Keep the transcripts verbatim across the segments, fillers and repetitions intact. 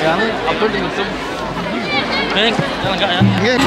Ya, anu, upload di YouTube. Baik, ya, enggak ya. Nggih.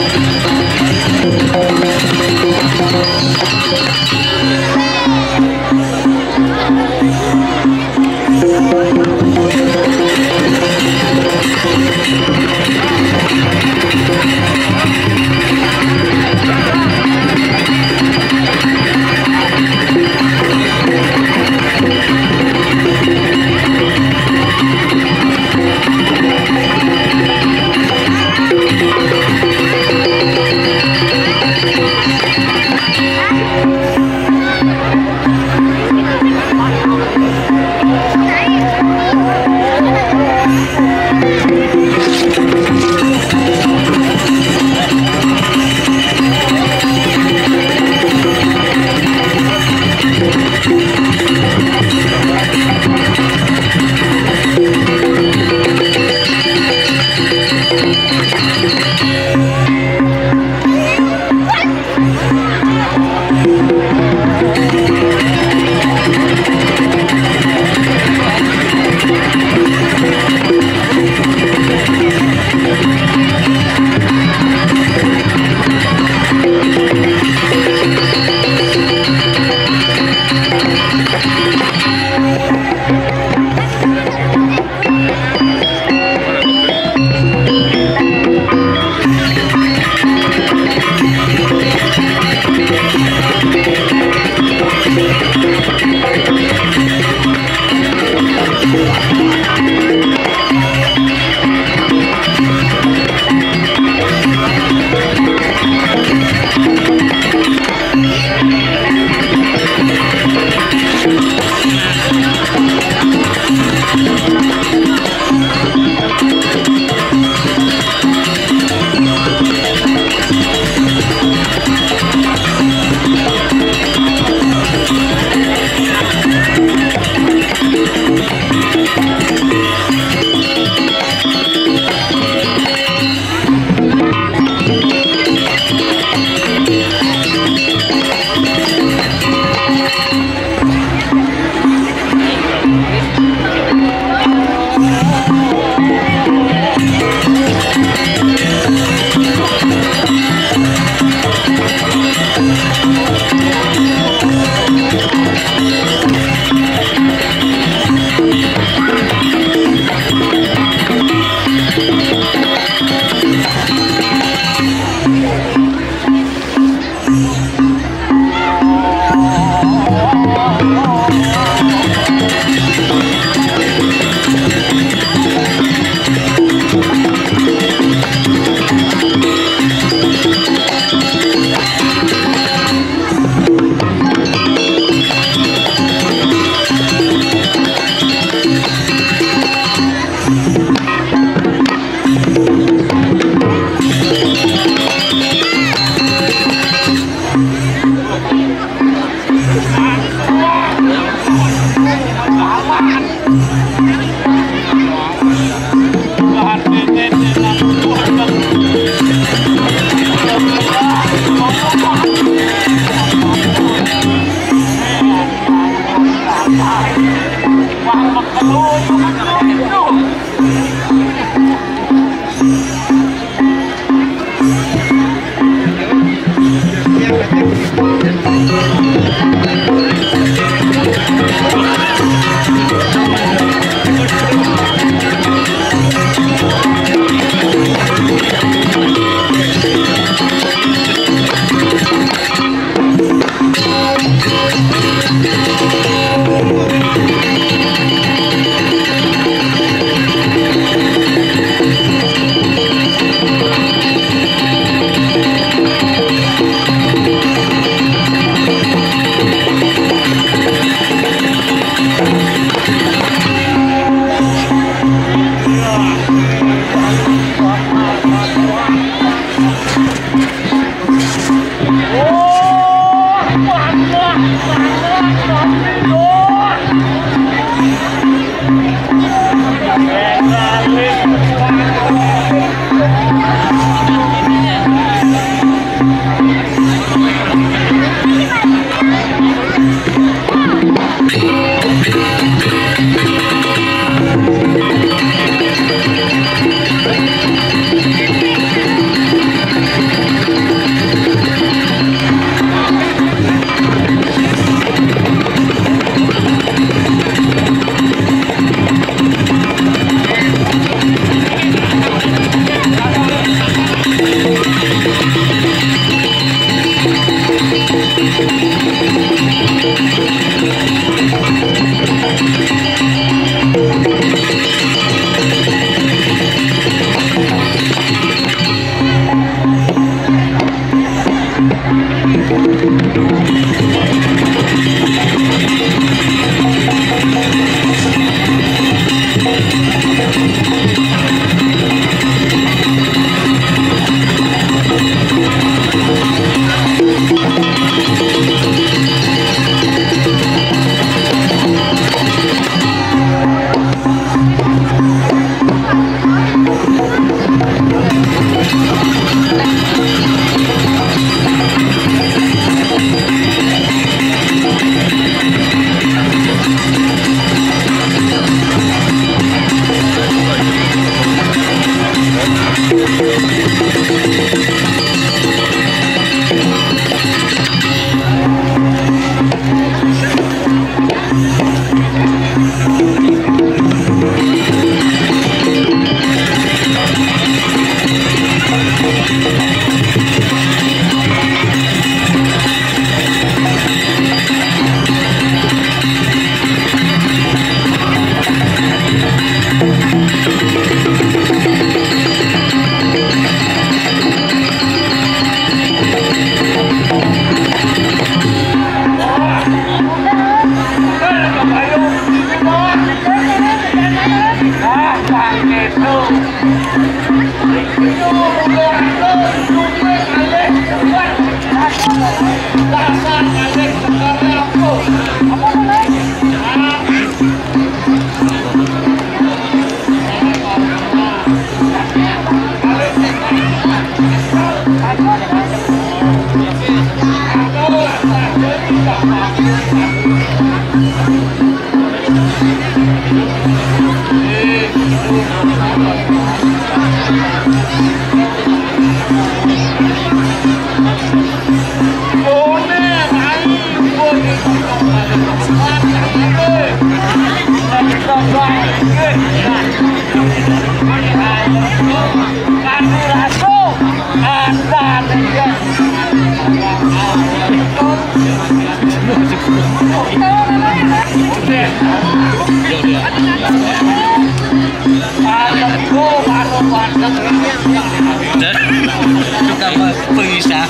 Tukang pengisah.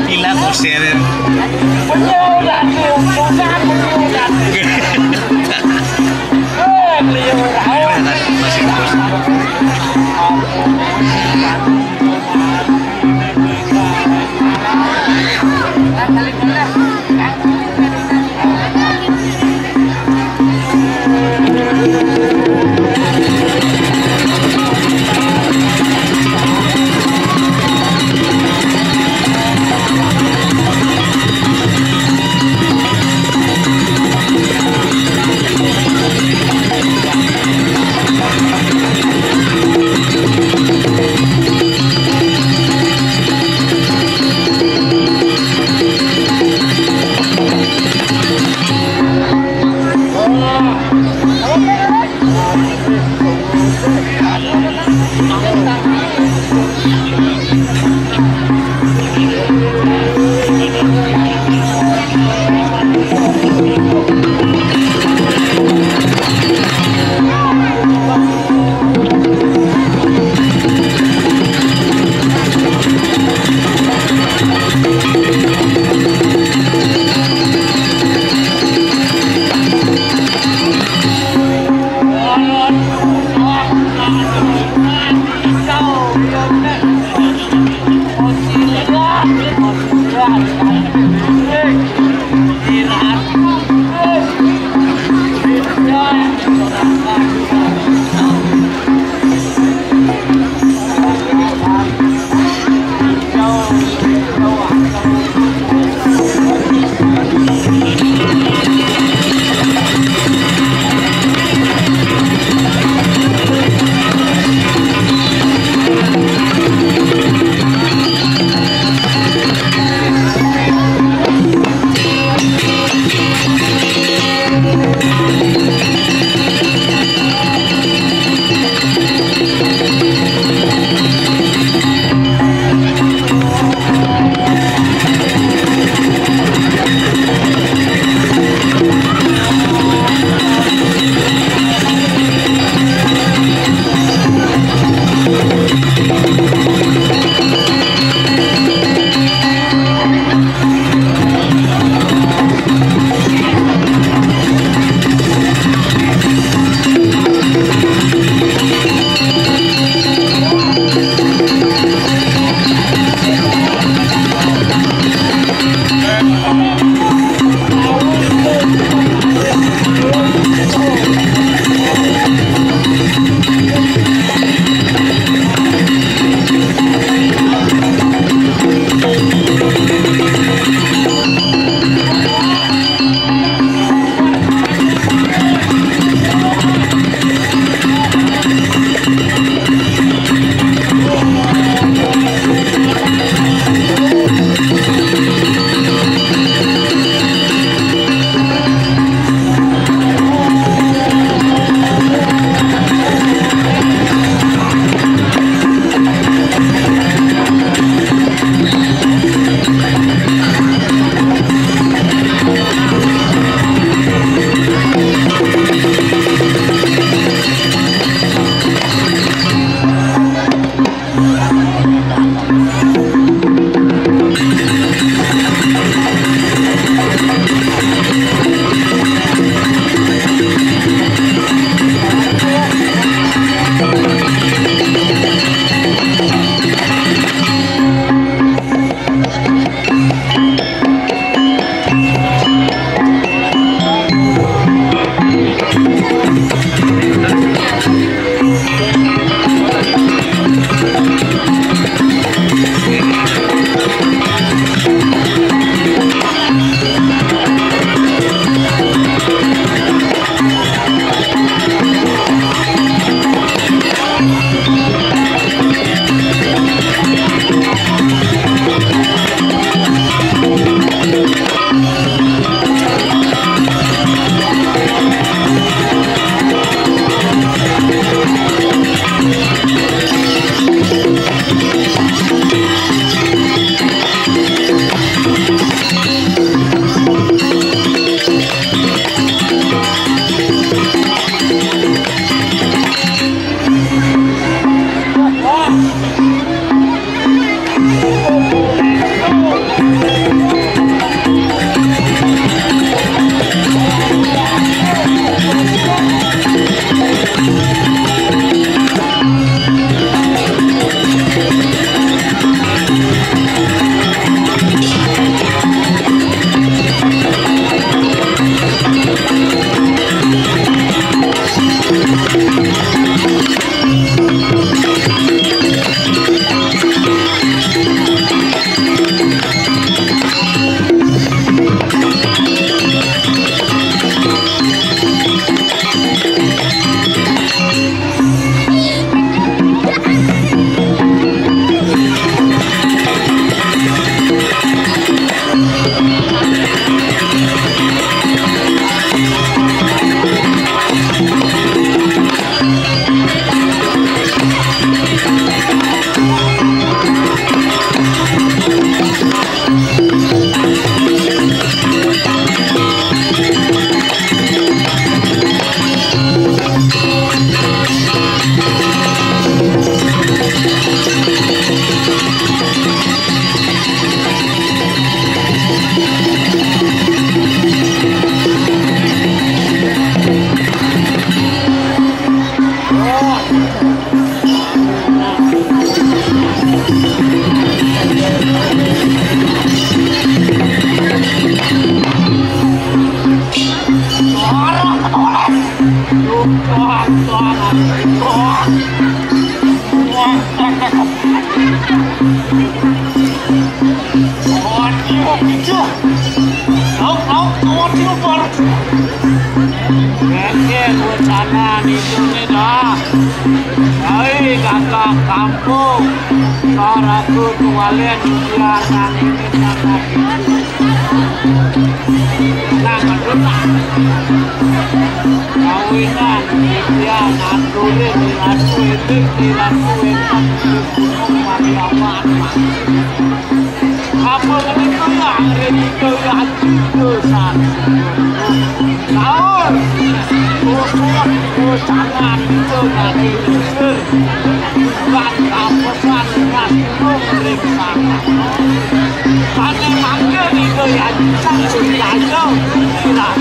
Hilang, oh, share. Masih terus. Oke, rencana itu nih dah. Hai, kakak kampung, suaraku tualen biar nangin. Nah, menurut kawinan, dia nanturin, dilakuin, dilakuin, di Gunung Mariawan. Apa begitu ya, hari itu ya, dosa. Sahur. Usul, ucapan, itu dari usul. Bukan kapusan, mas, itu meriksa. Tanya mangga, itu ya, bisa, bisa, aja. Tidak.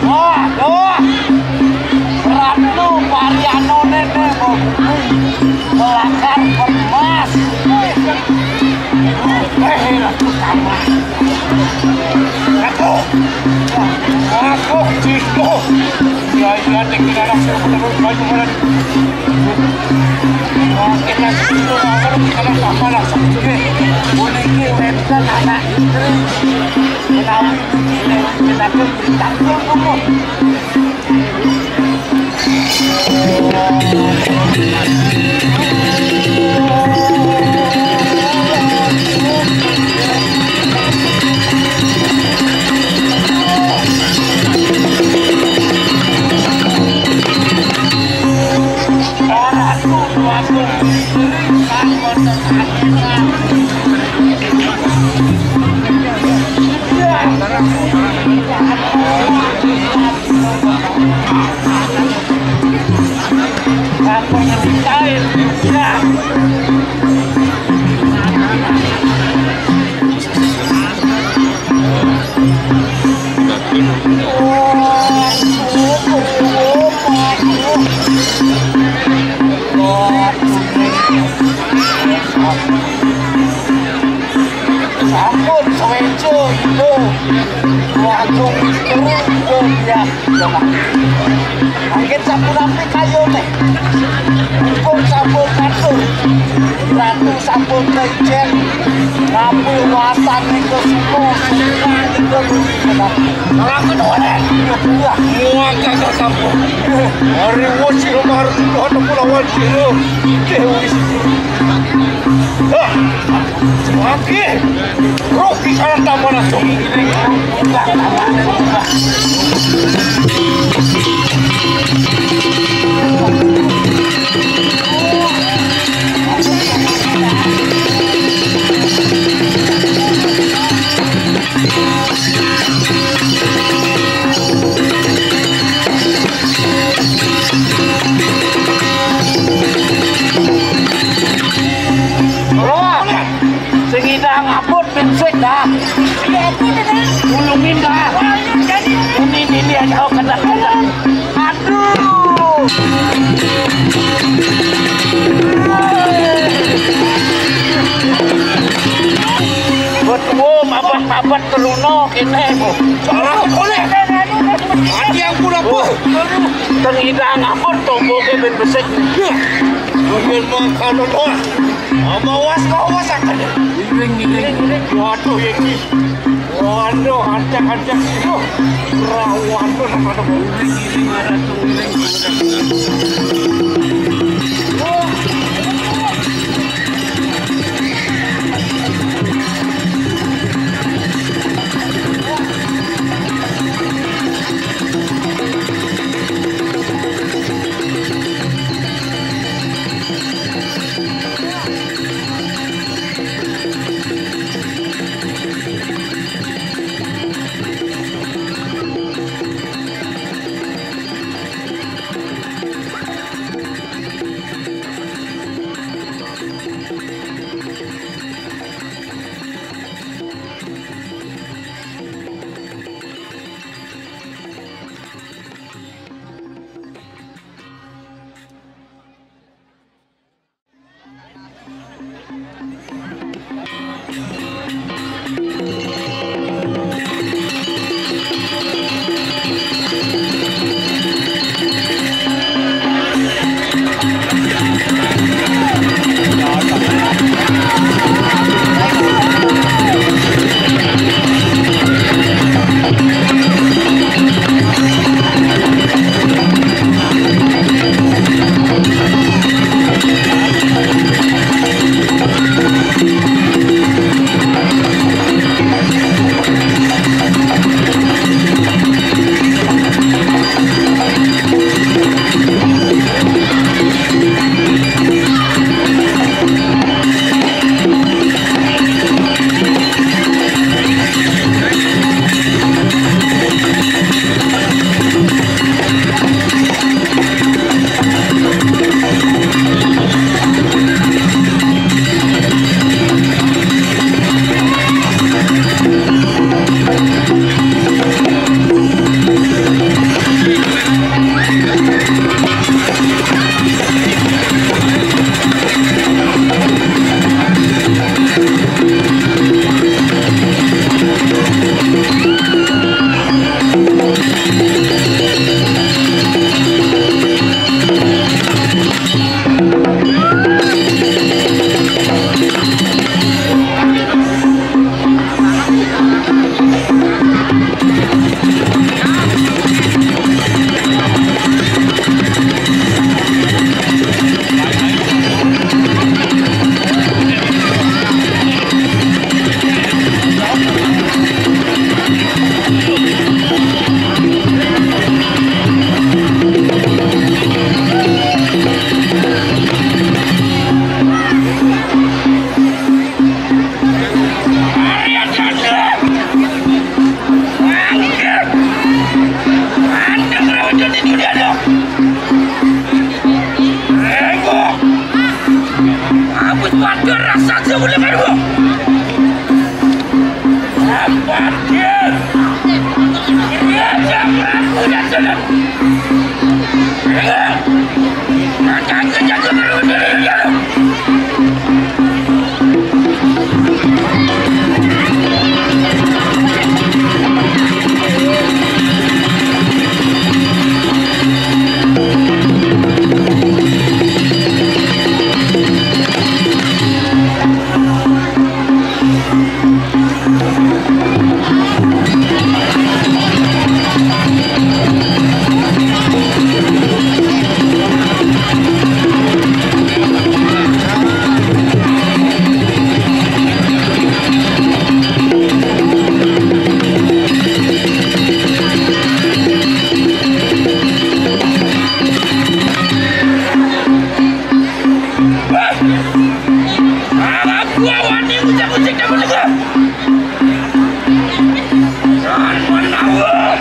Waduh, Ratu Pariano nenek mau melakar emas. Eh, Ratu sama. Ratu, aku Cisco. Ya, ya, tinggal anak saya benar-benar banyak banget. Oke, nanti itu apa, kita sama lah, sama juga. Boleh ini, website anak istri. Menawi ini, kita tuh, kita tuh, Sampun saweco ibu. Wagung turu ibu ya. Mungkin sampun ampe kayu teh. Mumpung sampun katur. Ratu sampun kenceng, tapi wasan nika semua, semua nika. Salah kedua deh. Iya, iya. Muang kagak sampun. Hari wasi lemah harus ada pulawan sih lo. Dewi sih. Hah. Semakin. Roh di sana tambah langsung. Roh, sing idang abot pinsik dah. Iya, abot dah. Ulungin dah. Ulungin jadi. Ini, ini, ini aja, oh, kena, kena. Aduh. Betul, mabat-mabat teruno kene. Salah oleh. Ati yang pura, Bu. Tengidang apa tomboke ben besik. Yen makanan, wah. Mawas, mawas akan. Iring, iring. Waduh, iki. Waduh, ancak-ancak. Duh. Rawan tuh, anak-anak. Iring, iring, iring. Aku kuat raksasa udah baru. Raja Prabu Dajjal. Raja Prabu Dajjal. Aku wani musik-musik kamu juga. Jangan menawar.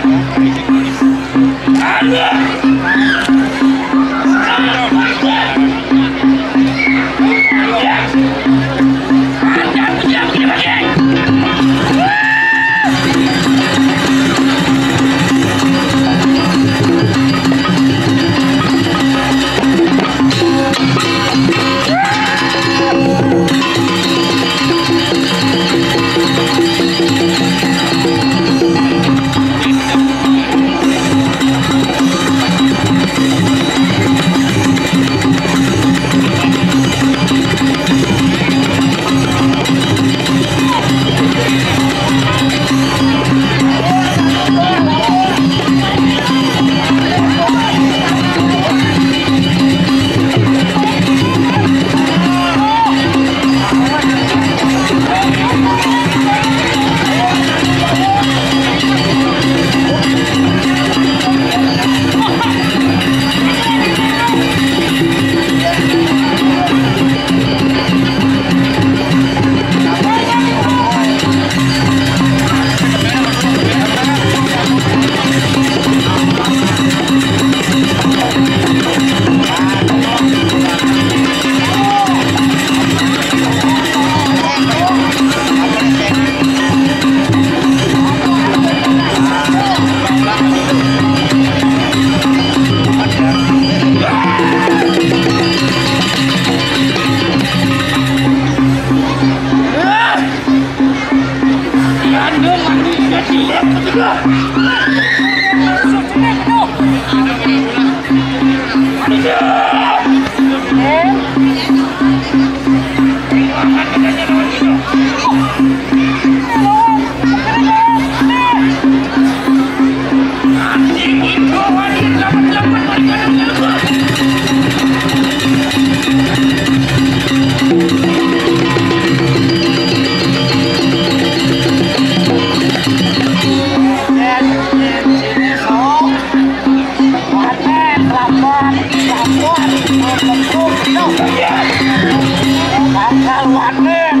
Bakal wanen.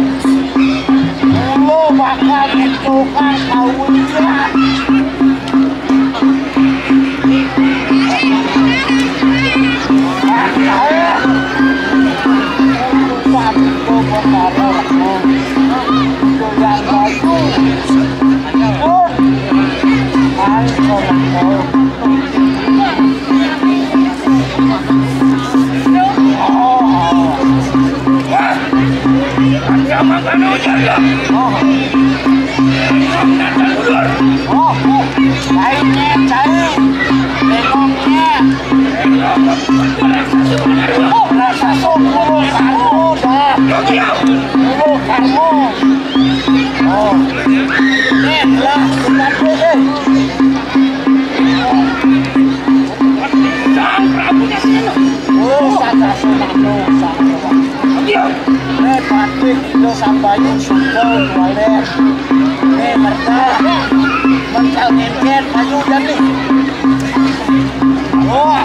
Lu bakal ditukar kawian. Oh, oh, lainnya cai, bengongnya. Oh, rasa sungguh karmo dah. Sungguh karmo. Oh, ini lah, bukan deh. Sang Prabu Nasrullah. Oh, sang Prabu Nasrullah. Iya. Eh, Patih, Indo Sambayu, Sundal, Waler. Eh, mereka. Mental ngengket, ayo, jadi. Wah.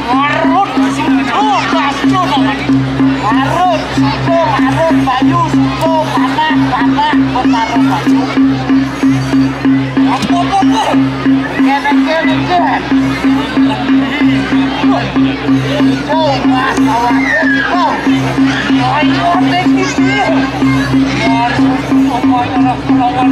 Marut, singko, kasco namanya. Marut, singko, marut, bayu, singko, panah, panah, betara bayu. Apa, apa, apa? Kene, kene, kene. Kau, Mas, awak, kau. Ayo, tinggi, tinggi. Marut, singko, panah, lawan.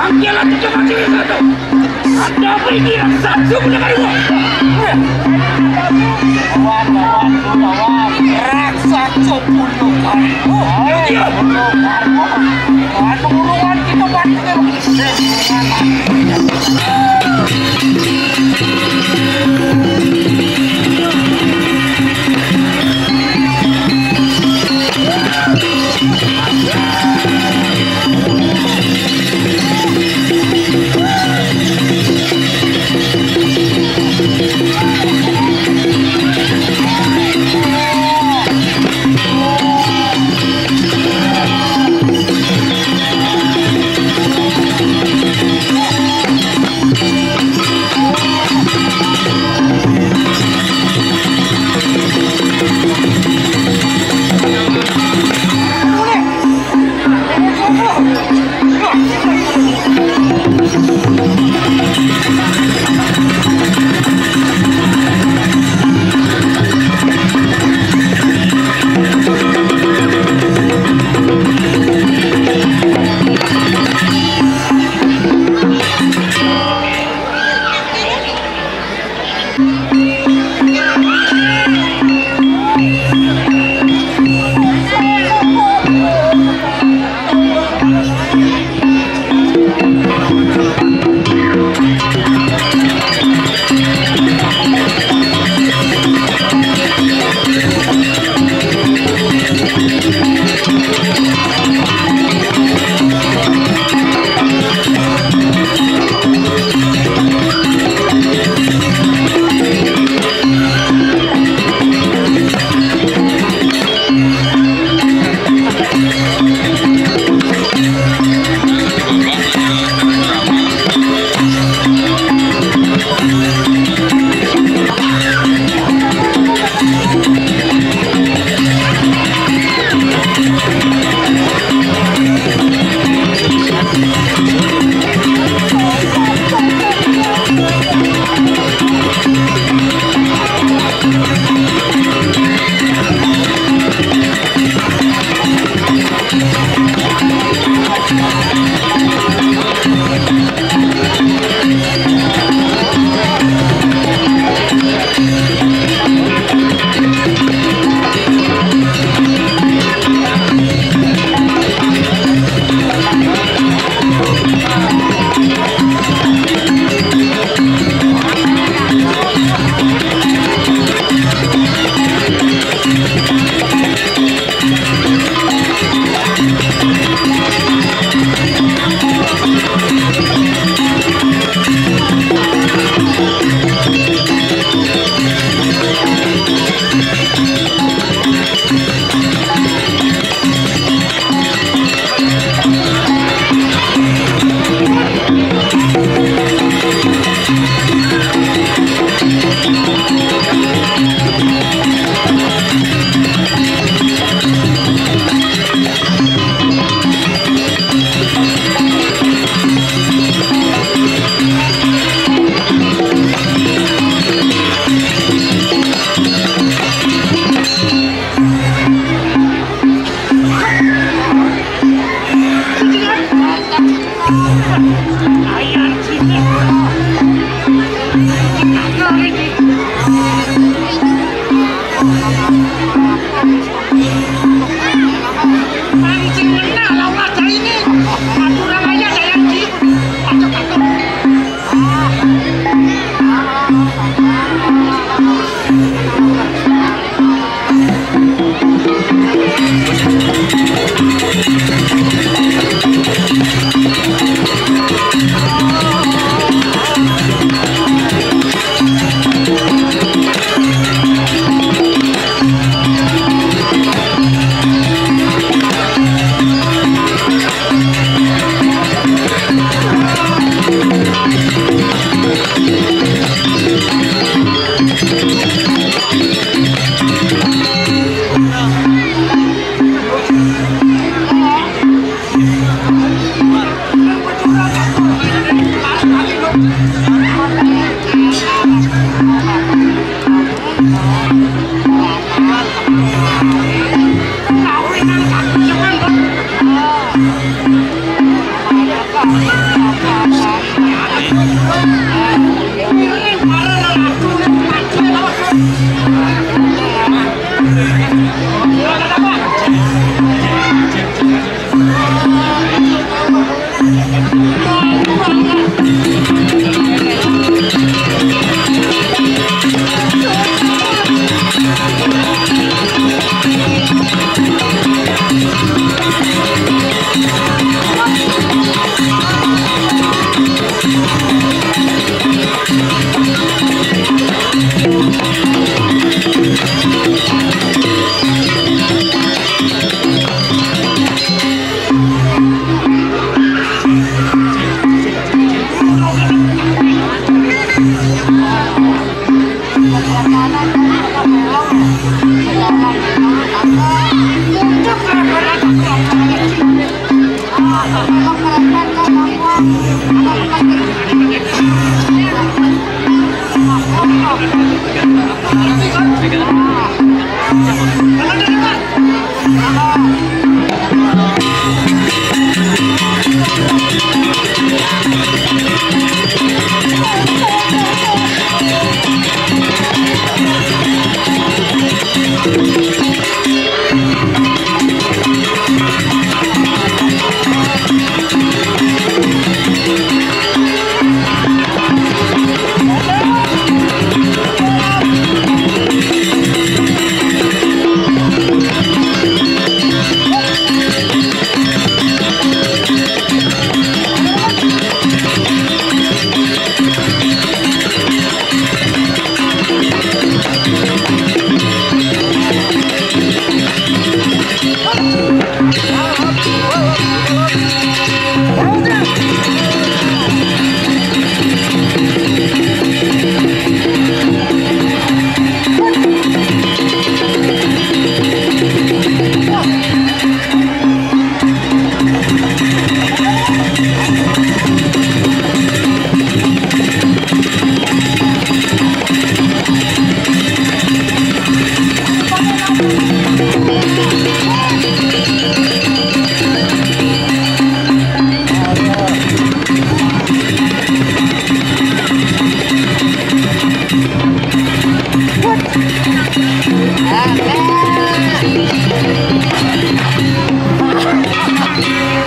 Angkela tu cuma cerita tu. Ada apa ini raksasa punya kali? Lawan, lawan, lawan. Raksasa punya kali. Oh, iya. Anu, urungan kita bantu.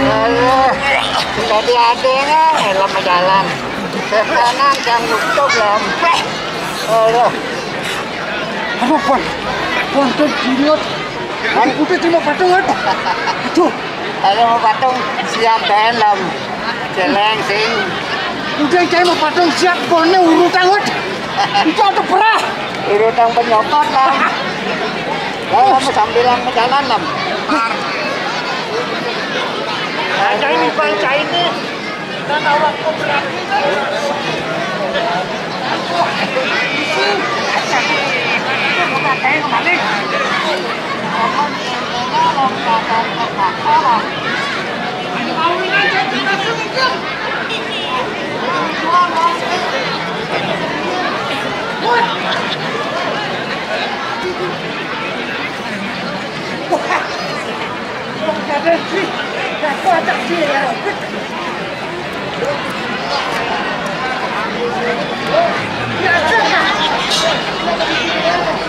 Aduh, tadi ada nggak helm jalan? Setanang yang nutup lempeh. Aduh. Aduh, pon. Pon, tuh, idiot. Kan udah terima patung, kan? Aduh. Ada mau patung, siap helm. Celeng, sing. Udah, saya mau patung, siap, ponnya urut amat. Itu ada perah. Urutang penyokot, Lam. Ya, kamu sambilan jalan, Lam. Ada ini, baca ini. Dan awak kau berarti. Bukan saya kembali.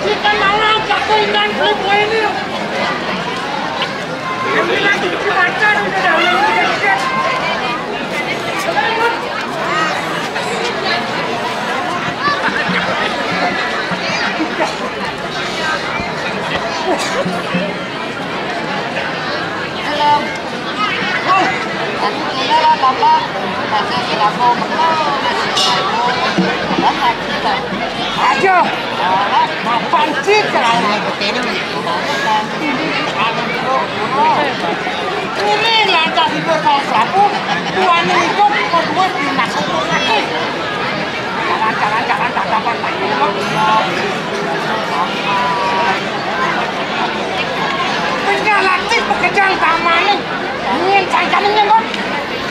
Kita malah jago ikan kelibu ini. Ini lagi dimakan udah dah. Halo. Hei, tadi kira lah, Bapak. Masih sih, aku betul. Masih sih, aku. Aja. Apaan sih, Kak? Ini lantas itu salah satu. Tuan itu kedua dinas itu lagi. Jangan, jangan, jangan, jangan, jangan. Penyalati pekerjaan keamanan. Ingin saya jamin, Bos.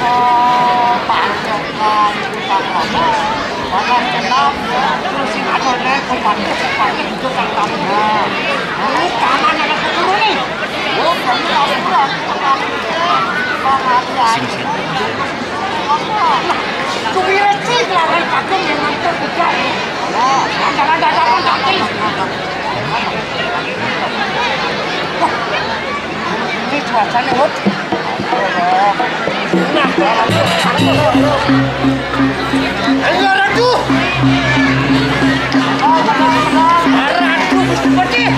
Oh, Pak Jokowi. Ini cuacanya, Bud. Ayo, Ratu. Ratu, Gusti Patih.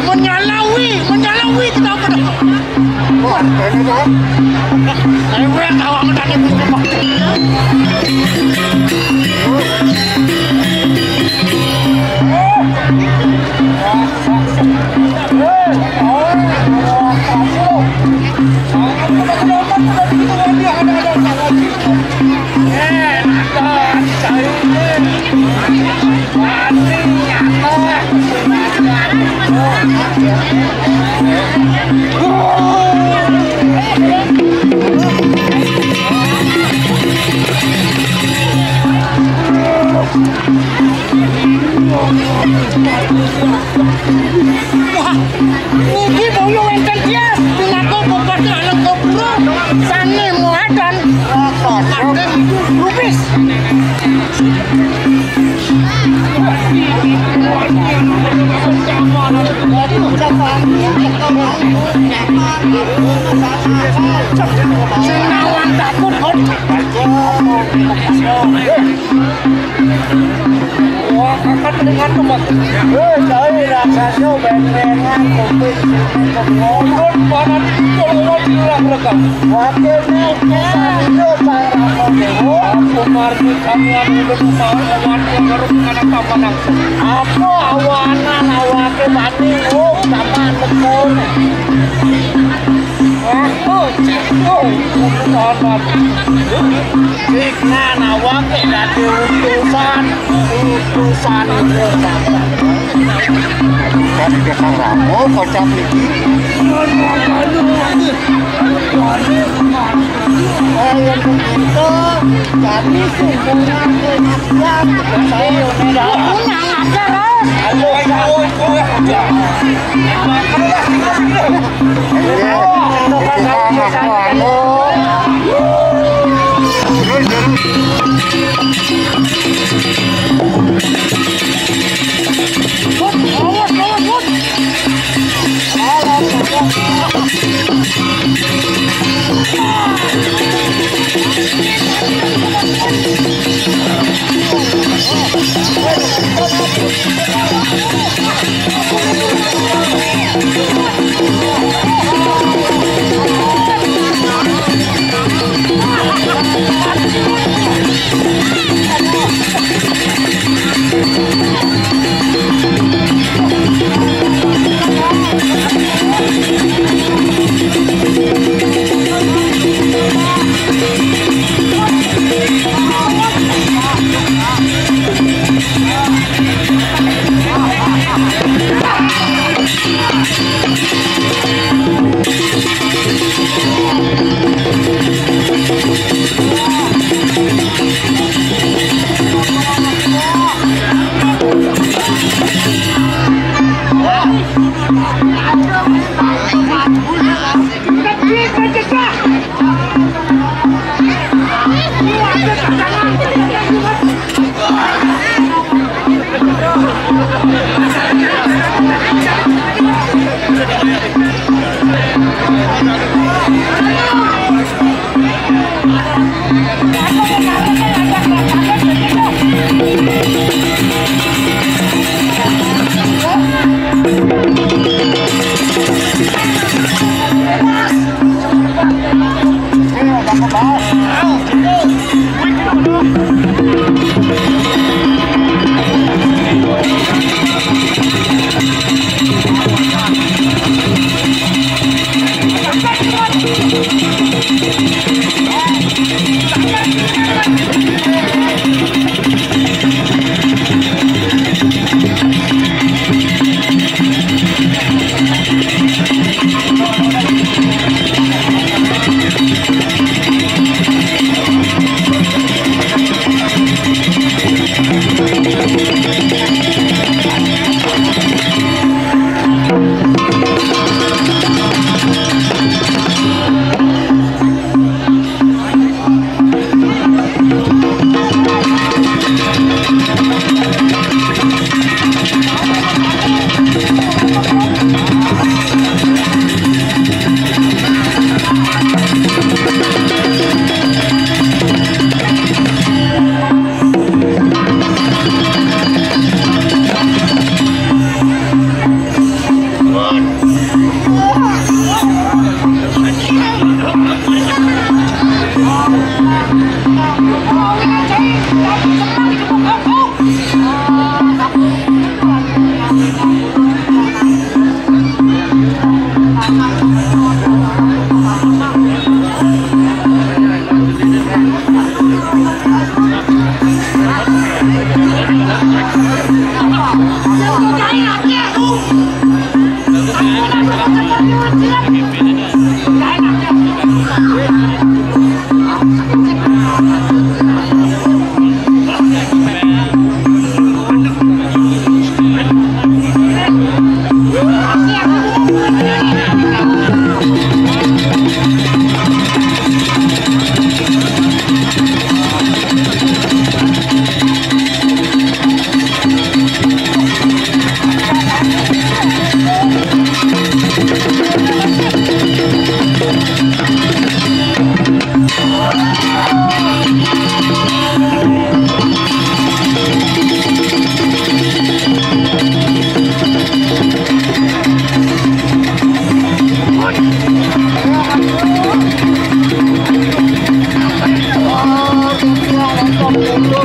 Menyalawi, menyalawi, menyalawi kita apa dah? Wah, ini kan. Saya gue tahu sama tadi bukan. Wah, niki boyo wonten tiang pinaka bupati alang kapura sane muatan Raden Lubis. Senawan takut, Hot. Wah, kakak telinga tuh, Mas. Eh, cai raksasa bentengan, kuping sini semua. Turun barat, turun bilang mereka. Wakilnya itu Sarindo, Saramo Dewo. Aku marni kami anu udah mau awan yang baru menghadap apa langsung. Aku awanan, awake mati, oh, sama betul. Aku cek, oh, awan. Nah, awake dadi utusan, utusan, utusan. Kan desa Ramo kocap iki. Ayo begitu, jadi sumbangan kematian. Saya udah pulang aja, Ros. Ayo, ayo, ayo, ayo.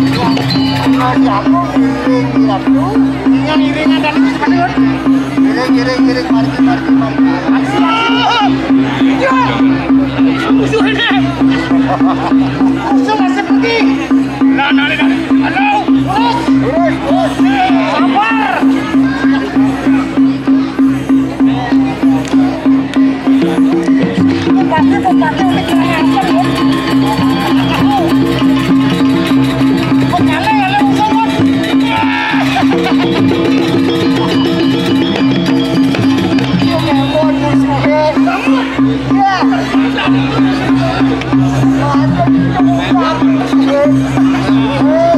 Nah, si aku ngiring, ya, tuh. Iringan, iringan, dan itu seperti itu. Ngiring, ngiring, ngiring, margi, margi, margi. Aksi, aksi. Ya. Musuhnya. Musuh masih pergi. Nah, nah, nah. Halo. Terus, terus, terus. Sabar. Bupati, bupati, unik, unik, unik. Bupati, ya, ya, usah, Bos. Ya, ya, Bos, musuhnya. Ya.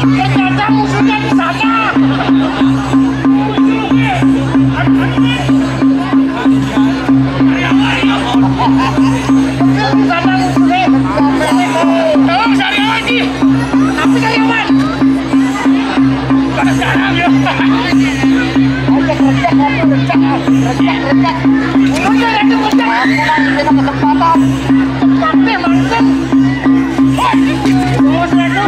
Ternyata musuhnya di sana. Tolong cari lagi. Tapi karyawan. Bukan sekarang ya. Rejek, rejek, rejek, rejek, rejek. Mundur itu rejek. Aku kasih kita kesempatan. Mati langsung. Wah, terus lagi.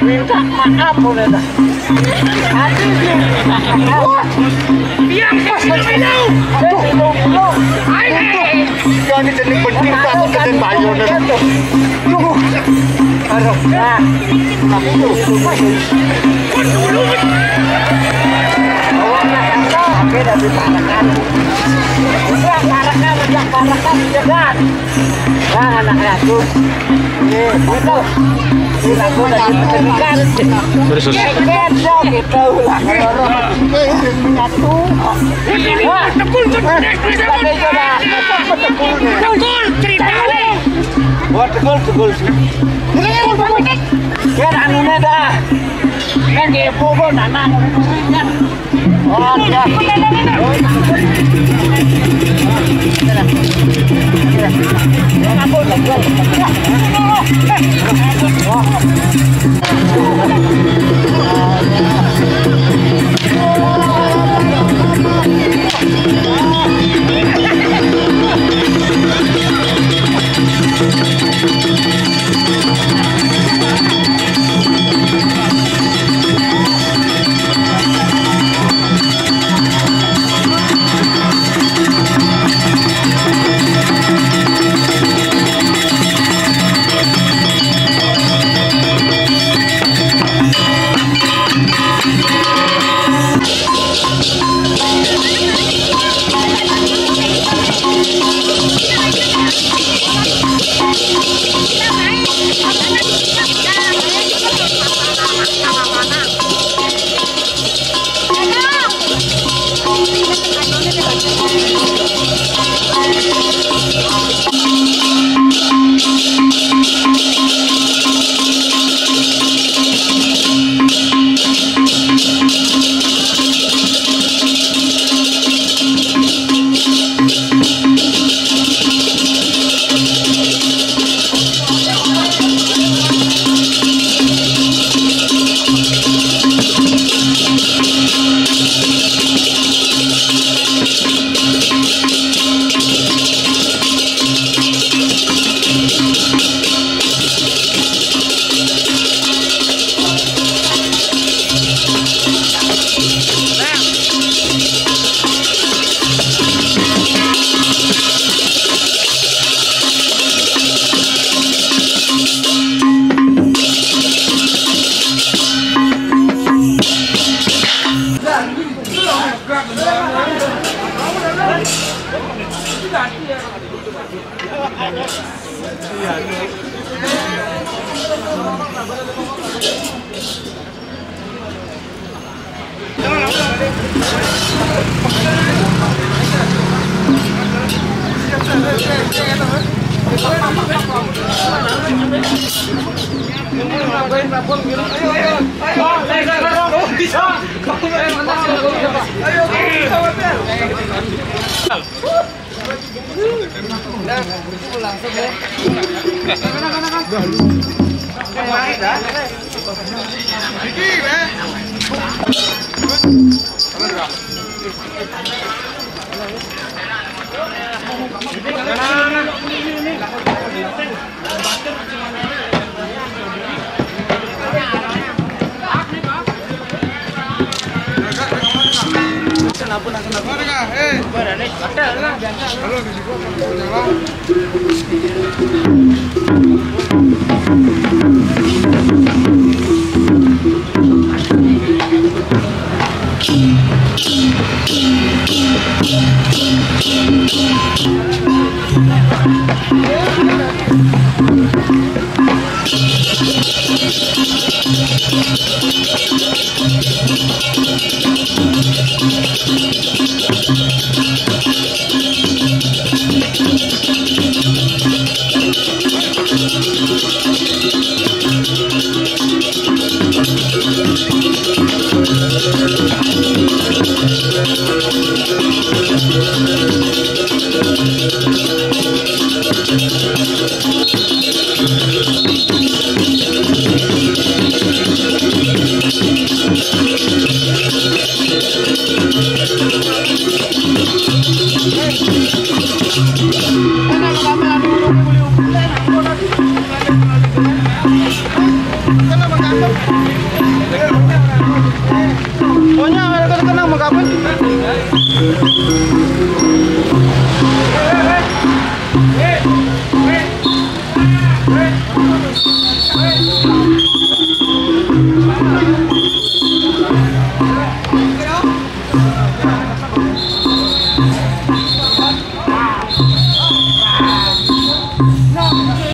Minta maaf, boleh dah. Hati sih. Iya, pas lagi. Aduh, aduh. Ayo. Jangan jadi penting, takut kejadian bayo nih. Aduh. Nah. Nah, itu, itu, itu. Oke, dari Parakan. Udah, Parakan, udah, Parakan, udah, kan. Nah, anak aku. Iya, itu. Ini aku udah dipedulikan. Terus, terus. Beda, gitu. Menyatu. Wah, tekul, tekul. Tekul, ceritanya. Wah, tekul, tekul. Ini yang Yen anune dah. Yen nggih pupuk nanam. Oh, iya.